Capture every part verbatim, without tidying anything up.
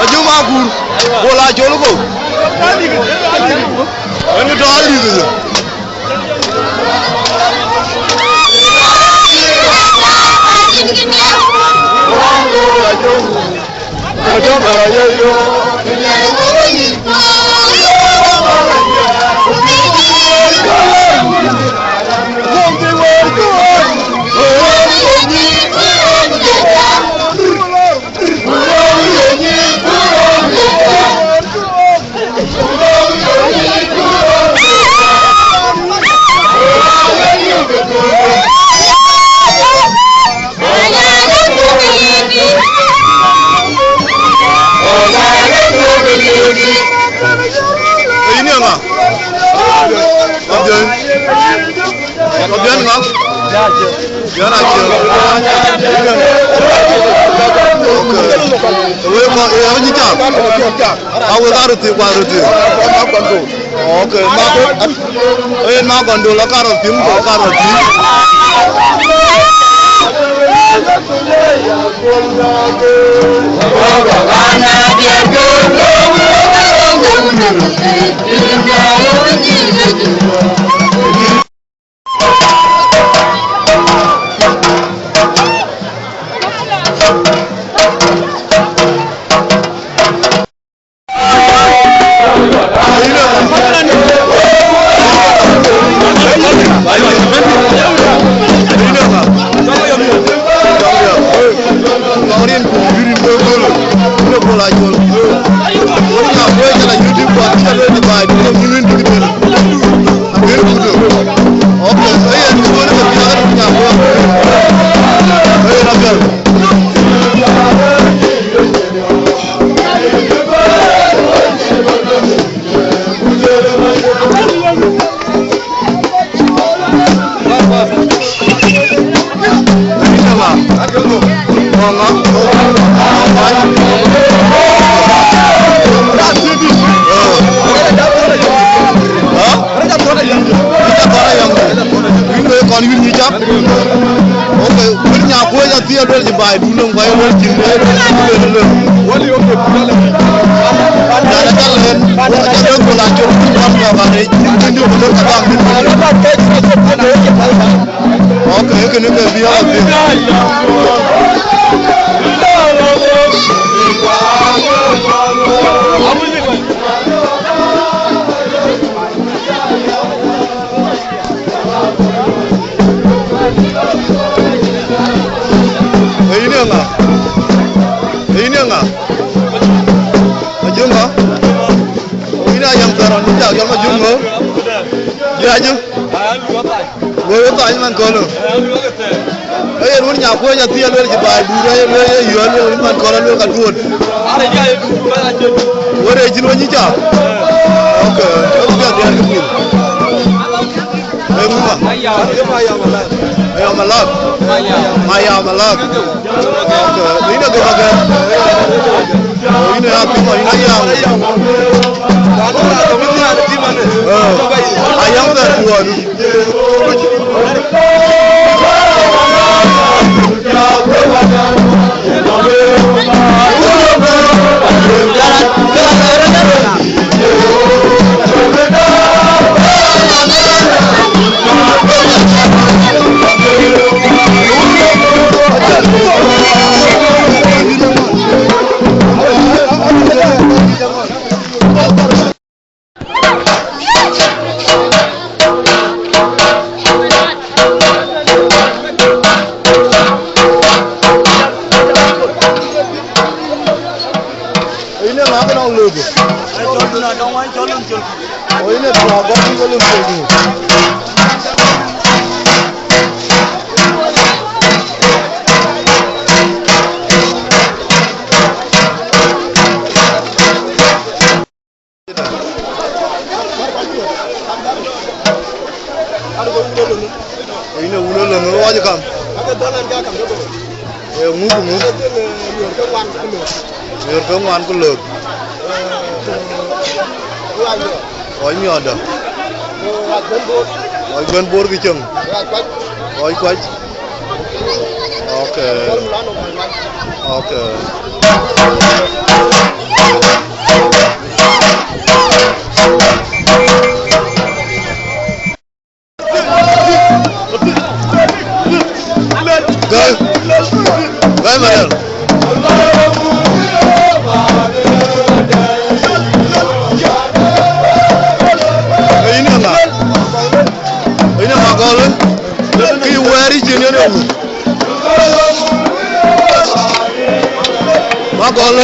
Ajum agur, bol acol go. Wen ke tɔ alith ye. Yïn ye ŋa? Abiöny. Abiöny ŋa? Biöny Aciëk. Okay. Wek kɔc, ee, abï cï cak. A wek aa röt thiëëk, ku aa röt thiëëk. Okay, ma, ee, ma Gɔndol aa karɔt piŋ, ku karɔt piŋ. Kɔn yïn nyï cak. Okay, wïr nya kuec athiëël luel cï baai dun nɔm, kuac luel cïn luel, luel, luel. Jana ca lɛn, aca lɛn ku la col cïn wan nɔm arëc, cïn cïn dï ku lëk ka gam dï. Okay, kënë ke bï ɣɔn athiëël. Ee yïn ee ŋa? Ee yïn ee ŋa? Ajöŋ ŋa? Yïn aa yam thɛɛr ɣɔn, yïn cak yɔl ma Ajöŋ ŋö? Diac ë? Luɔi wek thany man köölë. Ee yen wën nya kuec athiëël luel cï baai duut, ee luel ye yɔl luel man köölë luel ka duööt. Wër ee cïn wën yï cak? Okay, ee bï piath diaar kë pïïr. Ee ŋö ŋa? Ayam Malak. Ayam Malak. Okay, yïn ee gök agɛ̈r. Oh, yïn ee apiŋ, yïn ee ayam. Eh, ayam thɛɛr duɔɔn. Oyine tuaak gɔ̈k bï ke lum thok nu. Oyine wun ë lon ë wacë kam. Ee ŋuk ŋuk. Miɔɔr ke ŋuan ku löök. Ɣɔc miɔɔrdä. Ɣɔc guën boor kë cieŋ. Ɣɔc kuac. Ok. Ok. Gai, gai Marial. Gai ini ama. Ini ama gɔl. Ki wɛɛr ic yen yen ewu. Ma gɔl.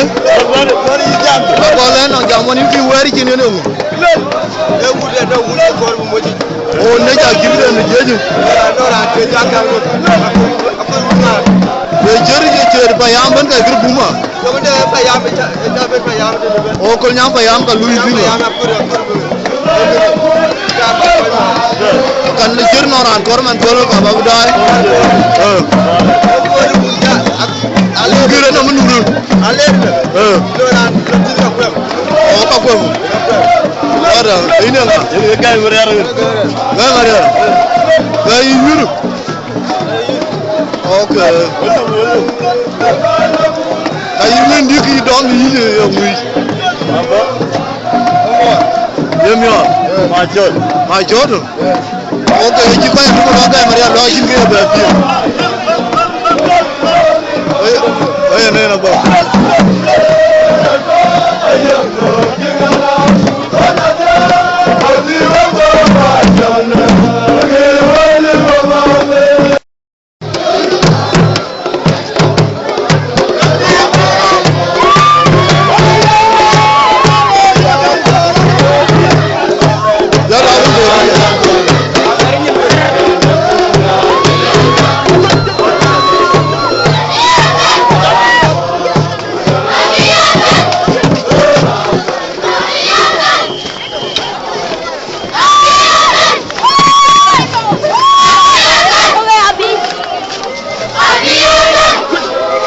Ma gɔl, nɔŋ jam wän in ki wɛɛr ic yen yen ewu. Ee wut ë dɔ wut ë kɔɔr bï moc. O ne ja gïr den në jiëc. Ee nɔn raan ke ja gäm rot. Aköl wut ŋaar. Ye cier, ye cier payam bën ka gïr buma. Yom de payam, ca, ca bën payam de bën. O köl nyam payam ka lui zino. Payam akur, akur bï. Kan në cier nɔn raan kɔɔr man köl ka ba bï daai. Ee. Akur bï ja, ak, ale. Gïr ë nɔm nuru. Ale. Ee. Lo raan, lo tït ka kuɛm. O ka kuɛm. Wada, ine ŋa? Ine gai Marial. Gai Marial. Gai yuru. Ok. Ka yï wën dï kï dɔm yï ye ŋuic. Ye miɔɔr. Ma cɔt. Ma cɔt. Ok, cï kɔc ë tök lɔ gai Marial lɔ cïn kë ye bɛ piŋ. Ë, ë, ë, ë, ë, ë.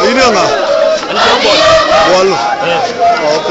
Yïn ee ŋa? Bol. Ok.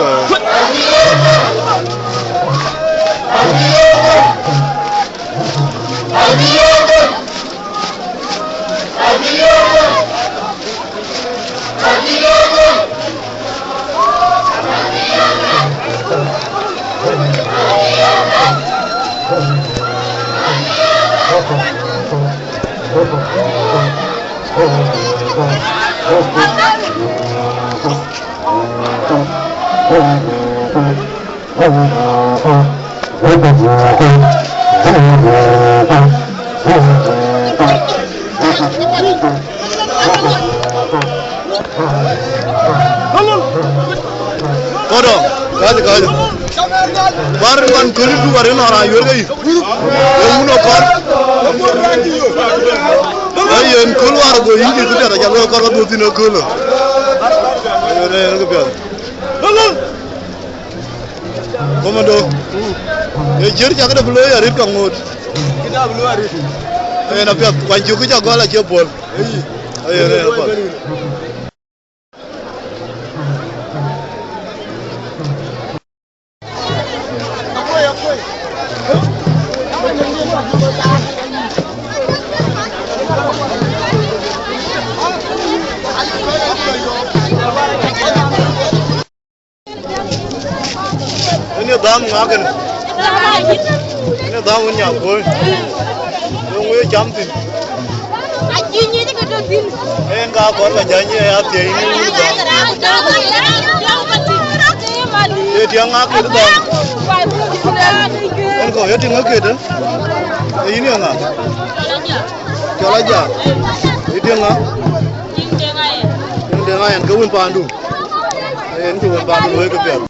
Kɔdɔ, kaji, kaji. War man köli du war ina ra yuer kai. Yo muno kɔr. Ai en köl war go yidi ku dara jalo kɔr go tin köl. Yo ne ke pian. Komando. E jir chakada bulo ya rit ka ngot. Kida bulo ya rit. E na piat kwan ju ku ja gola che bol. Ai, ai, ai. Ënë dham ŋa kënë? Ënë dham wun nyam koi. Yöŋ wëë cam thïn. Acï nyic ke tɔ thïn. En ka kɔn ka jany ye ya thiëi ni wun dham. Ye tiɛŋ ŋa ket dham? En kɔ ye tiŋ ŋa ket, eh? E yïn ye ŋa? Cɔl aja. Ye tiŋ ŋa? Tiŋ de ŋa en ke wun pandu. En ke wun pandu looi ke piɛth.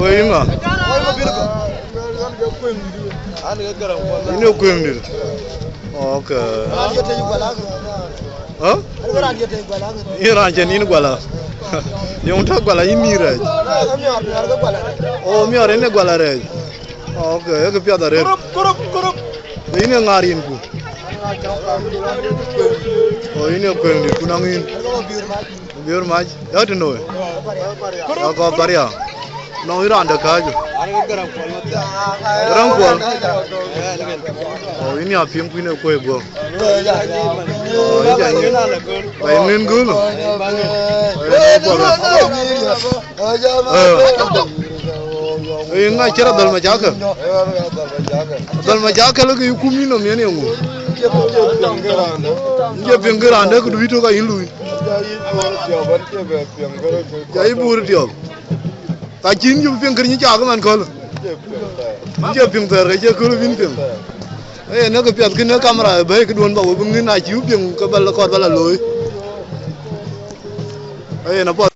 Wei yïn ŋa? Yïn ee kuëŋdït. Ok. Hä? Yïn raan cïn yïn guala. Yöŋ tɔ̈ guala yïn mïïr rɛɛc. O, miɔɔr yen ee guala rɛɛc. Ok, ee kë piath arëët. Yïn ee ŋaar yïn ku. O, yïn ee kuëŋdït ku nɔŋ yïn. Biöör mac, ya tënou? Ya kɔ̈k Paria. Nɔŋ yïn raan de kääc. Garaŋ Kuɔl. O, yïn ya piŋ ku yïn ee kuëë guɔ. O, yïn ca nyin. Ba yïn ŋïn göl. Ba yïn ŋïn göl. Ee, ŋa cï rɔt dhɔl Majakä? Dhɔl Majakä lë ke yï kum yïn nɔm yen yeŋö? Yïn cie piŋ kë raan dɛ̈ këdu yï tök ayïn lui. Ca yï buur tiɔp. Ka cïn yï piŋ kë yïn cak man köl. Yïn cie piŋ thɛɛr ke cie köl bïn piŋ. Ee, në kë piɛth kënë kamera ë bɛ̈i këduön ba we bï ŋïn, acï piŋ ke ba la kɔɔr ba la looi. Ee, na puɔth.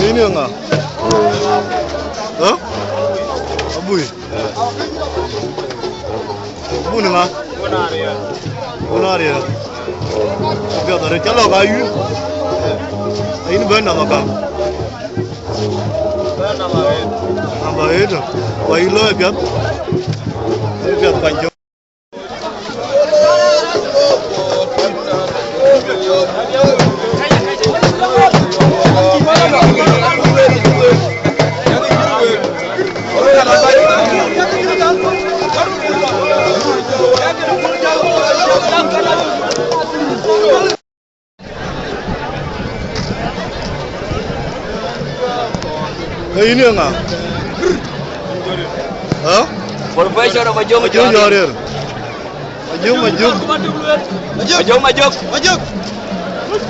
Yïn ee ŋa? Ë? Abui. Bun ŋa? Bun Ariel. Apiɛth arëët, cä lɔ̈k aa yïn. Ayïn bɛ̈n namba kaŋ? Namba eight. Wa yï lɔ apiɛth. Apiɛth kuany cök. Ee, yïn ee ŋa? Hä? Professor Majok Majok Jɔŋ Jɔŋ Rier. Rier. Majok, Majok. Majok, Majok.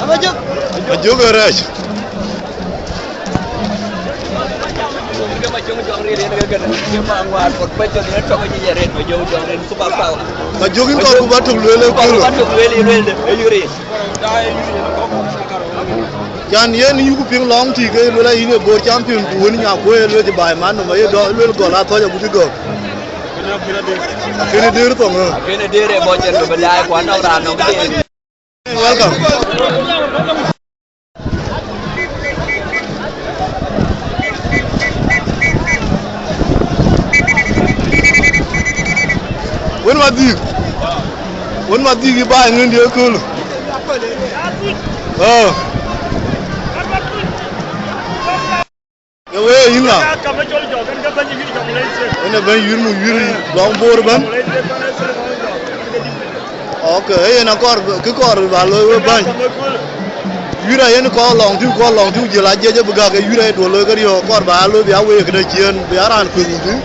Majok. Majok ee rɛɛc. Majok yïn kɔɔr ku ba tök lueel ee kööl. Can yen yuku piŋ lɔŋ tïï ke luel ayïn ë Bor champion ku wën nya kuëë luel cï baai man nɔm aye dɔ luel gɔl a thɔc agut cï gɔ̈k. Kënë dëër thɔŋ ë. Kënë dëër ë bɔc en bï daai ku anɔŋ raan nɔŋ këde. Welcome. Wën Madhïk. Wën Madhïk ë baai ŋën dië kööl. Aa. Ye wee yïn ŋa? Ënë bɛ̈ny yïr mu yïr lɔŋ Bor ëbɛ̈n. Ok, ee yen akɔɔr kë kɔɔr ba looi we bäny. Yuir ayen kɔɔr lɔŋ tïu, kɔɔr lɔŋ tïu, jël ajiëc abï gäk ke yuir aye duɔl looi këriɔ̈ɔ̈k, kɔɔr ba aa looi bï aa week këde ciëën, bï aa raan kuëëny wun tïu.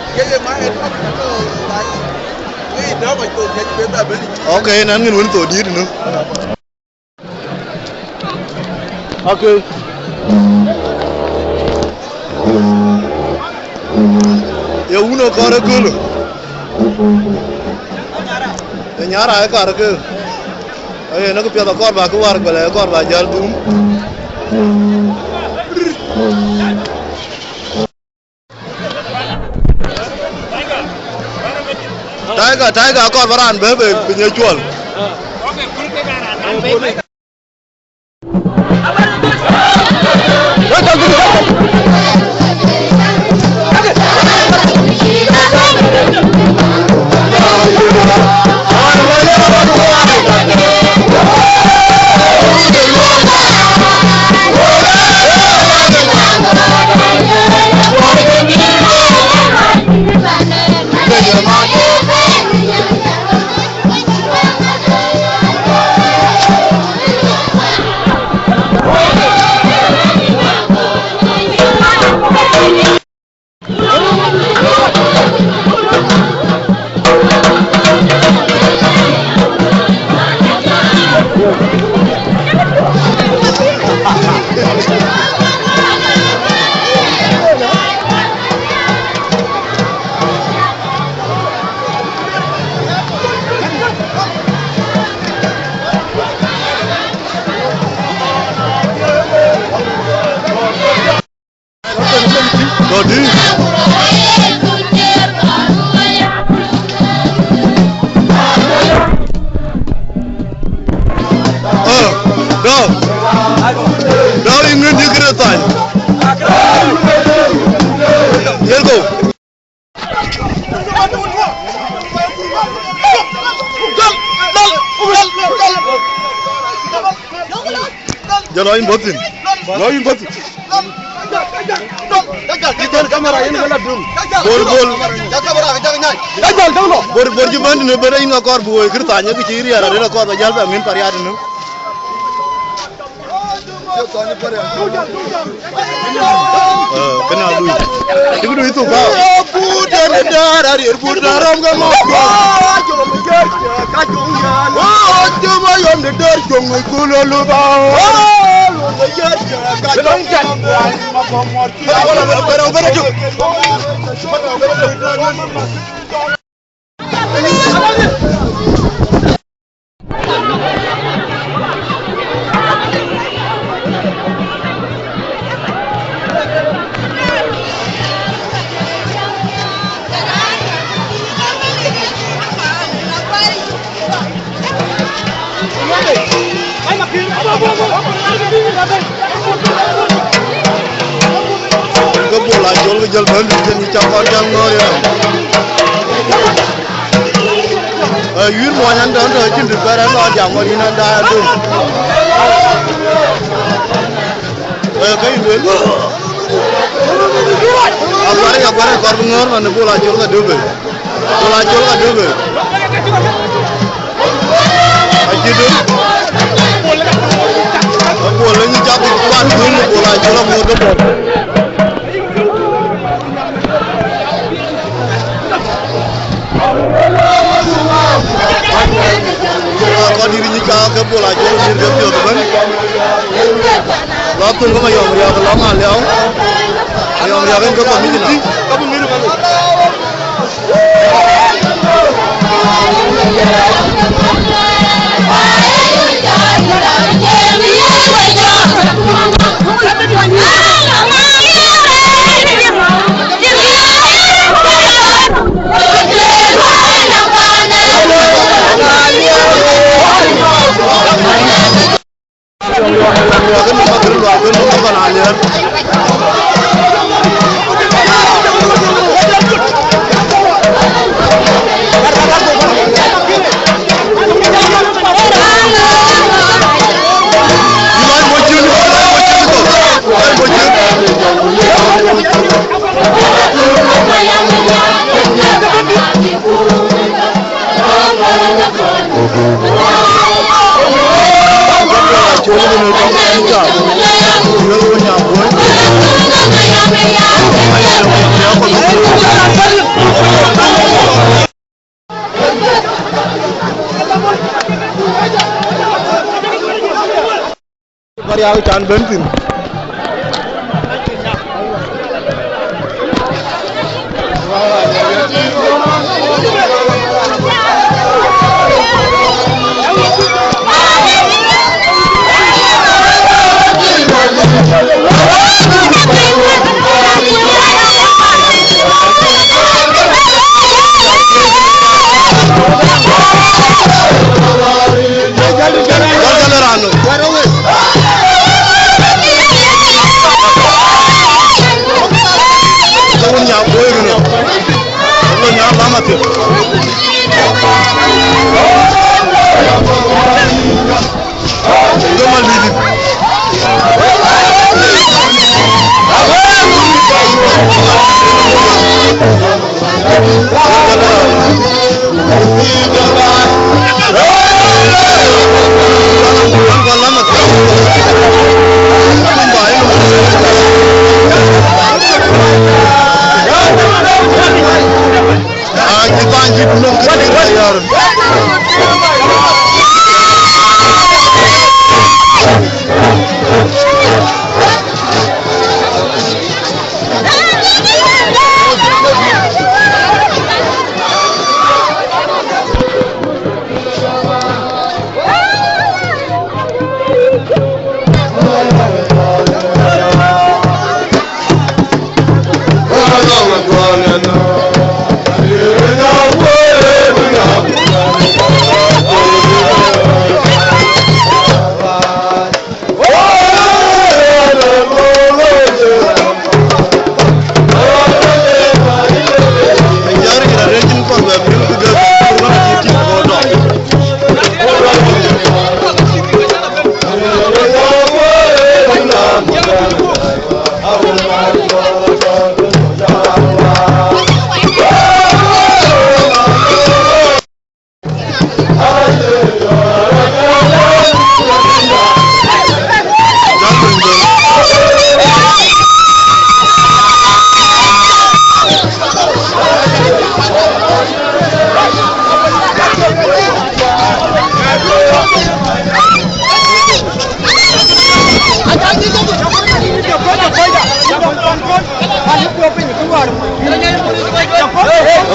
Ok, nɛn ŋën wën thok dïït nu. Ok. Ye wun ë kɔɔr ëköölë. Ye nyar aa ye kar ke. Aye, në kë piɛth akɔɔr ba kë wär, ku lɛ akɔɔr ba jäl dhum. Tiger, Tiger, akɔɔr ba raan bɛ̈ɛ̈i bei piny ë cuɔl. Dɔ̈dï. Ë, dɔ̈. Dɔ̈ yïn ŋën dï këde thany. Yen go. Jɔl lɔ yïn bɔ̈ thïn. Lɔ yïn bɔ̈ thïn. Bol, bol. Bol, bol cï bɛ̈n tënë bɛ̈n yïn akɔɔr bï woi kërë thany, kë cï riɛɛr arëët akɔɔr ba jäl bɛ ŋën pariat tënë. Kënë alui. Cï këdu yï thuk bä. But dɛn dɛ̈ɛ̈r ariɛr but dɛ̈ɛ̈r rɔm ke mɔ̈k. Cï ma yɔm de dɛ̈ɛ̈r joŋ ë kul ë lupä. Ke Bol Acol ke jɔl bɛ̈n dït, kën cï cak kɔn jäl ŋɔ̈ɔ̈r yen. Ë, yuir muɔny an, tɔ̈, tɔ̈, cïn dït bɛ̈ɛ̈r an, lɔ jam ŋɔ̈ɔ̈r yïn an, daai adöŋ. Ë, ke yï lueel. Akuar, akuar, akuar bï ŋɔ̈ɔ̈r man, Bol Acol ka döbë. Bol Acol ka döbë. Acï döŋ. Bol ë nyin cak kuat dhum, Bol Acol aŋoot ke Bol. Kɔc dït nyin cak ke Bol Acol dït ke piɔ̈ɔ̈th ëbɛ̈n. Lɔ thun ke Mayɔm Riak, lɔ Maliau. Mayɔm Riak en ke commissioner. Marial can bɛ̈n thïn.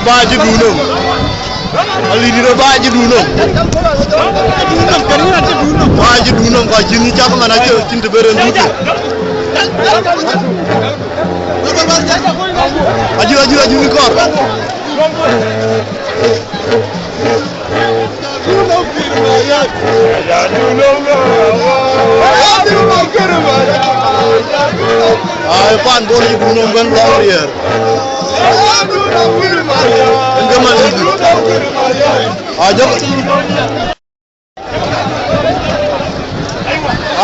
Ba cï duunëm. Alït rɔt ba cï duunëm. Ba cï duunëm, ka cïn cak man acï cïn të beren duutë. Ajï, ajï, ajï kɔr. Ai, pan bol yï dunom ben lɔŋ riɛɛr. En ke man yï. Ajɔk.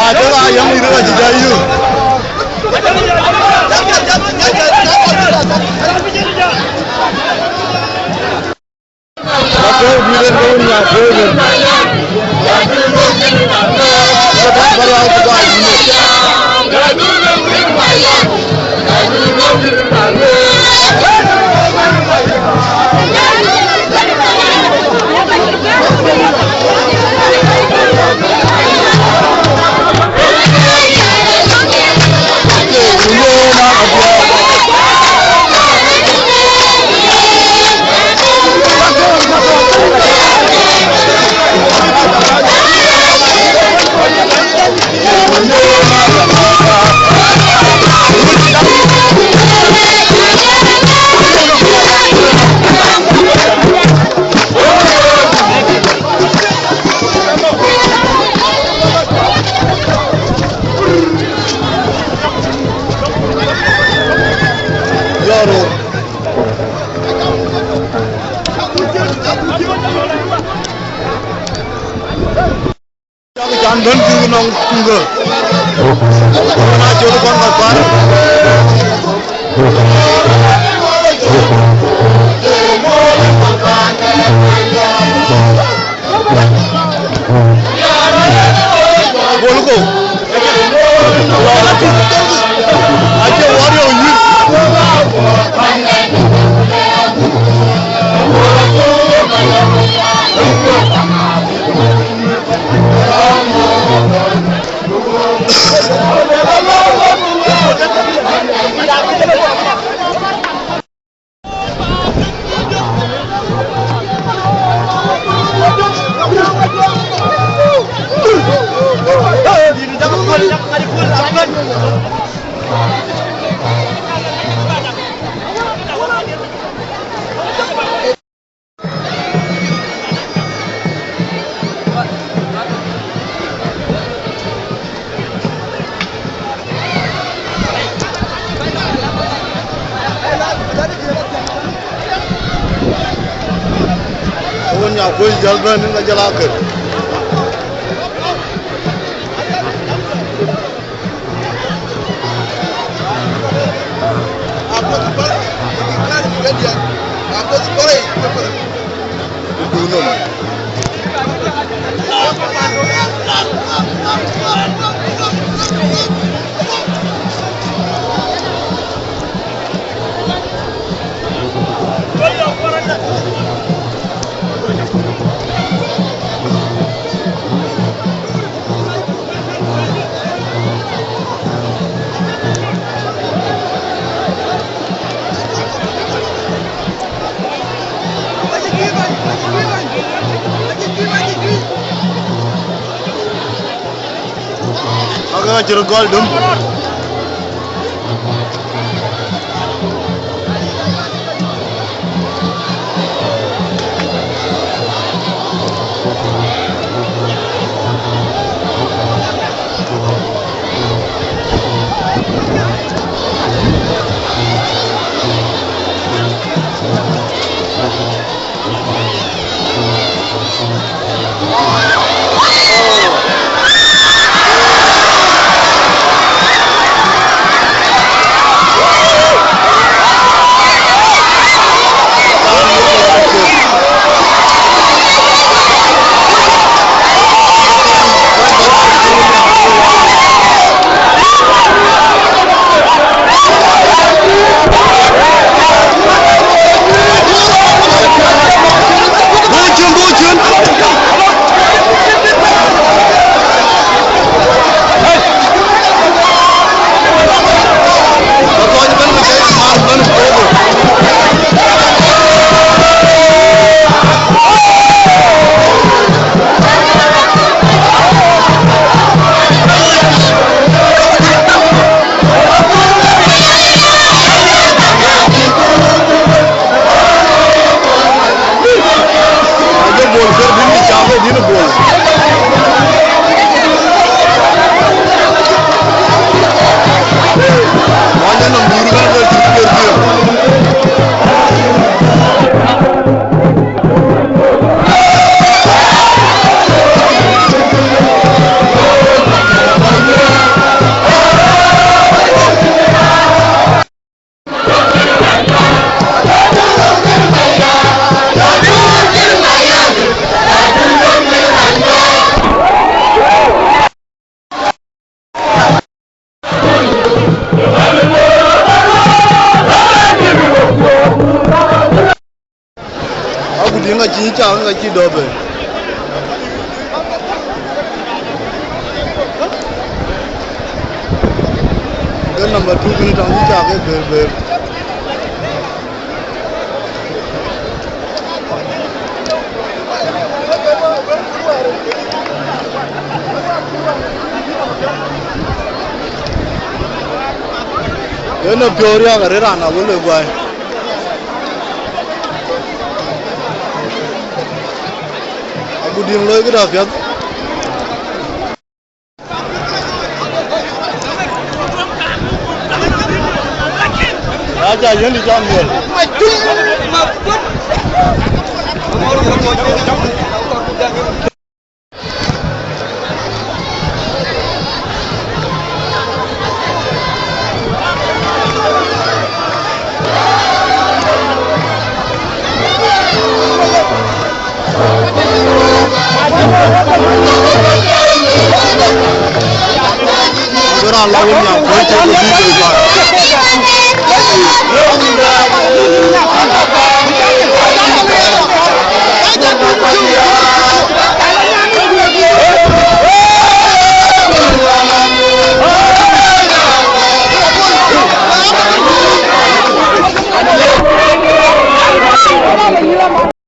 Ajɔk a yam yï rëk acï jai yï. Cak can bɛ̈n pïïr nɔŋ tuŋkë. Na col kɔn ka kuar. Bol ko. Acie wär yɔu nyuc. Wun nya kuc jäl bɛ̈n, ka jäl akër. Ake ka cï röt gɔl dum. Aku diŋ acï cak, ka cï dɔp ë. Ke number two kënë tɔŋ cï cak ke ber ber. Yen ë piɔ̈u riääk arëët raan awël ë guai. Aku diŋ loi këda piɛth. Aca yɛn dï cam miɛl.